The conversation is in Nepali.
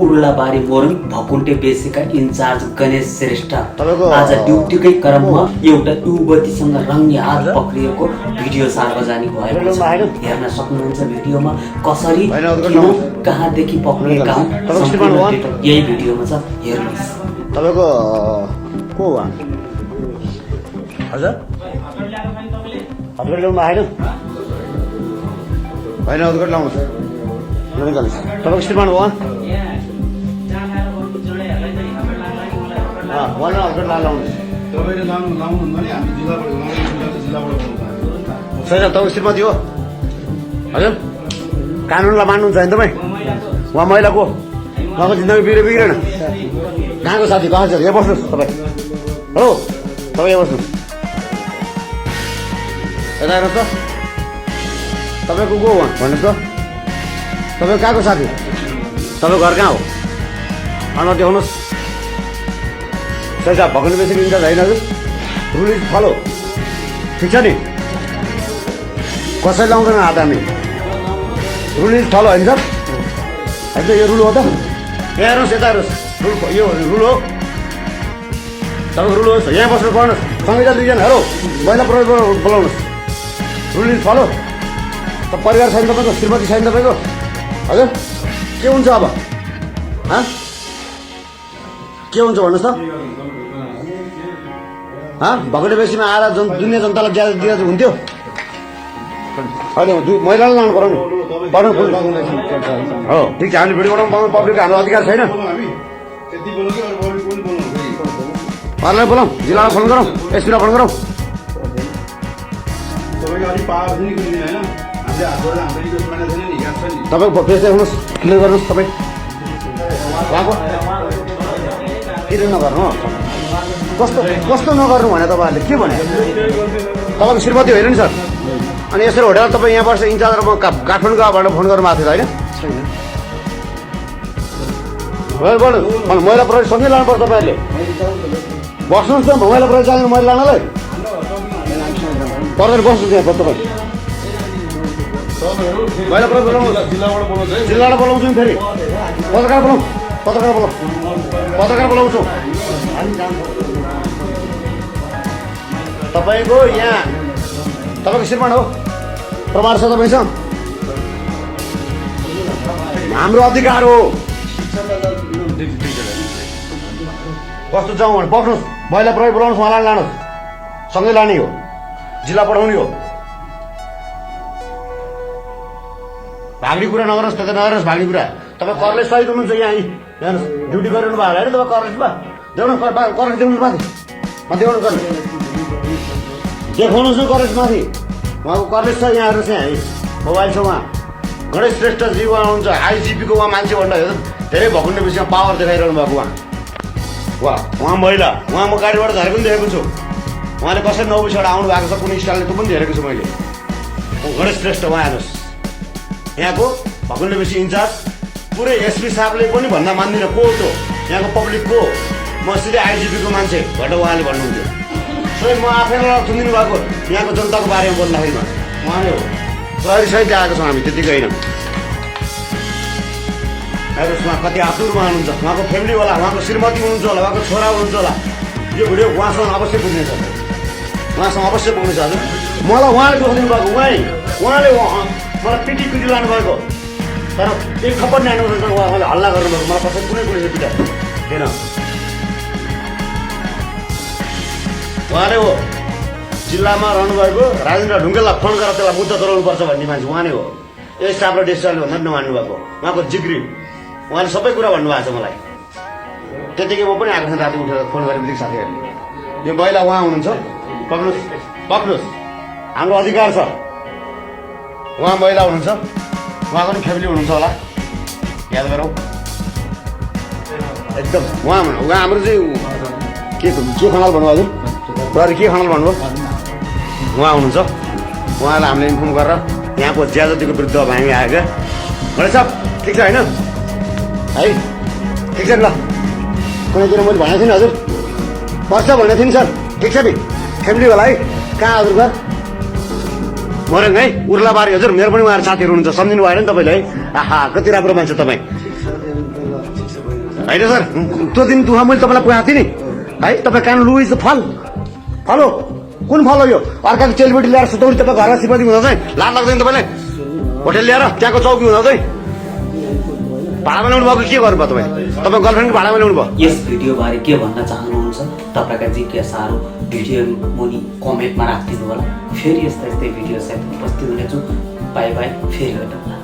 उर्लाबारी मोरङ भकुन्टे बेसीका इन्चार्ज गणेश श्रेष्ठ आज ड्युटीकै क्रममा एउटा युवतीसँग रङ्गी हात पक्रिएको भिडियो सार्वजनिक भएको छ। हेर्न सक्नुहुन्छ भिडियोमा कसरी किन कहाँदेखि पक्रिएका हुन् यही भिडियोमा छ, हेर्नुहोस्। तपाईको को हो हजुर हजुर ल्याउनु आएन होइन उद्घाट लाउनुहोस् तपाईँको श्रीमान हो उहाँलाई हल्कट लाउनुहोस् छैन तपाईँ श्रीमती हो हजुर कानुनलाई मान्नुहुन्छ होइन तपाईँ उहाँ महिलाको उहाँको जिन्दगी बिग्रेन कहाँको साथी कहाँ छ यहाँ बस्नुहोस् तपाईँ हो तपाईँ यहाँ बस्नुहोस् यता हेर्नुहोस् त तपाईँको को हो भन्नुहोस् त तपाईँ कहाँको साथी तपाईँ घर कहाँ हो अनुहार देखाउनुहोस् सही छ भगवान् बेसी इन्चार्ज होइन हजुर रुल इज फलो ठिक छ नि कसैले लाउँदैन हात हामी रुल इज फलो होइन सर होइन यो रुल हो त यहाँ हेर्नुहोस् यता हेर्नुहोस् रुल यो रुल हो तपाईँको रुल होस् यहाँ बस्नु पर्नुहोस् संहिता दुईजना हेलो महिला प्रहरी बोलाउनुहोस् रुल इज फलो त परिवार छैन तपाईँको श्रीमती छैन तपाईँको हजुर के हुन्छ अब के हुन्छ भन्नुहोस् त भगटे बेसीमा आएर दुनियाँ जनतालाई ज्यादा दिएर हुन्थ्यो होइन महिलालाई लानु पऱ्यो नि हो ठिक छ हामीले भिडियो बनाउनु पब्लिकको हाम्रो अधिकार छैन उहाँलाई बोलाउँ जिल्लालाई फोन गरौँ एसपीलाई फोन गरौँ तपाईँको फेस देखाउनुहोस् क्लियर गर्नुहोस् तपाईँ उहाँको किन नगर्नु कस्तो कस्तो नगर्नु भने तपाईँहरूले के भने तपाईँको श्रीमती होइन नि सर अनि यसरी होटेल तपाईँ यहाँ बस्छ इन्चार्ज र म काठमाडौँबाट फोन गर्नु भएको थियो होइन महिला प्रहरी सँगै लानुपर्छ तपाईँहरूले बस्नुहोस् न महिला प्रहरी चाहियो मैले लानलाई पर्दैन बस्नुहोस् यहाँ तपाईँ महिला प्रहरी बोलाउनु जिल्लाबाट बोलाउँछु नि फेरि पत्रकार बोलाउँछु तपाईँको यहाँ तपाईँको श्रीमान हो प्रमाण छ तपाईँसँग हाम्रो अधिकार हो कस्तो जाउँ भने बस्नुहोस् महिला प्रहरी बोलाउनुहोस् उहाँलाई लानुहोस् सँगै लाने हो जिल्ला पठाउने हो भाग्ने कुरा नगर्नुहोस् त्यता नगर्नुहोस् भाग्ने कुरा तपाईँ कर्लेस सहित हुनुहुन्छ यहाँ हेर्नुहोस् ड्युटी गरिरहनु भएको होइन तपाईँ कर्लेसमा देउनु कर्लेस देउनु माथि देउनु कर्लेस देखाउनुहोस् न कर्लेस माथि उहाँको कर्लेस छ यहाँ हेर्नुहोस् यहाँ मोबाइल छ उहाँ गणेश श्रेष्ठजी उहाँ हुनुहुन्छ आइजिपीको उहाँ मान्छे भन्दा धेरै भकुन्डे विषयमा पावर देखाइरहनु भएको उहाँ महिला उहाँ म गाडीबाट झरेको पनि देखेको छु उहाँले कसरी 9 बजीबाट आउनु भएको छ कुनै स्टाइलले त्यो पनि हेरेको छु मैले गणेश श्रेष्ठ उहाँ हेर्नुहोस् यहाँको भकुन्डे विषय इन्चार्ज पुरै एसपी साहबले पनि भन्दा मान्दिनँ को हो त्यो यहाँको पब्लिक को म सिधै आइजिपीको मान्छे भनेर उहाँले भन्नुहुन्थ्यो स्वयं म आफैलाई थुनिदिनु भएको यहाँको जनताको बारेमा बोल्दाखेरिमा उहाँले हो प्रहरी सहित आएको छौँ हामी त्यतिकै होइन हेर्नुहोस् उहाँ कति आतुर उहाँ हुनुहुन्छ उहाँको फ्यामिलीवाला उहाँको श्रीमती हुनुहुन्छ होला उहाँको छोरा हुनुहुन्छ होला यो भिडियो उहाँसँग अवश्य पुग्नेछ उहाँसँग अवश्य पुग्नेछ हजुर मलाई उहाँले दोष दिनुभएको उहाँले मलाई पिटी लानुभएको तर एक खबर ल्याउनु उहाँले हल्ला गर्नुभएको मलाई कसै कुनै पिटा थिएन उहाँले हो जिल्लामा रहनुभएको राजेन्द्र ढुङ्गेललाई फोन गरेर त्यसलाई मुद्दा गराउनुपर्छ भन्ने मान्छे उहाँ नै हो यस स्टाफ र डेस्टाफले भन्दा नमान्नु भएको उहाँको जिग्री उहाँले सबै कुरा भन्नुभएको छ मलाई त्यतिकै म पनि आएको थिएँ राति उठेर फोन गरेपछि साथीहरूले यो महिला उहाँ हुनुहुन्छ पक्नुहोस् हाम्रो अधिकार छ उहाँ महिला हुनुहुन्छ उहाँको पनि फ्यामिली हुनुहुन्छ होला याद गरौँ एकदम उहाँ हाम्रो चाहिँ के खनाल भन्नुभयो हजुर प्रहरी के खनाल भन्नुभयो उहाँ हुनुहुन्छ उहाँलाई हामीले इन्फर्म गरेर यहाँको ज्यादतीको विरुद्ध अब हामी आयो क्या गणेश साहब ठिक छ होइन है ठिक छ नि ल कुनै दिन मैले भनेको थिएँ नि हजुर पर्छ भनेको थिएँ नि सर ठिक छ नि फ्यामिली होला है कहाँ हजुर घर मोरङ है उर्लाबारी हजुर मेरो पनि उहाँहरू साथीहरू हुनुहुन्छ सम्झिनु भएन नि तपाईँले है आहा कति राम्रो मान्छे तपाईँ होइन सर त्यो दिन दुःख मैले तपाईँलाई पुगाएको थिएँ नि है तपाईँ कान लु इज फल फल हो कुन फल हो यो अर्काको चेलीबेटी ल्याएर सुताउने तपाईँ घरमा श्रीमती हुँदा चाहिँ लाज लाग्दैन तपाईँलाई होटेल ल्याएर त्यहाँको चौकी हुँदा चाहिँ भाडामा ल्याउनु भएको के गर्नुभयो तपाईँले तपाईँ गर्लफ्रेन्डको भाडामा ल्याउनु भयो यस भिडियोबारे के भन्न चाहनुहुन्छ तपाईँका जिज्ञासाहरू भिडियो मुनि कमेन्टमा राखिदिनु होला फेरि यस्ता यस्तै भिडियो सहित उपस्थित हुनेछु बाई बाई फेरि भेटौँला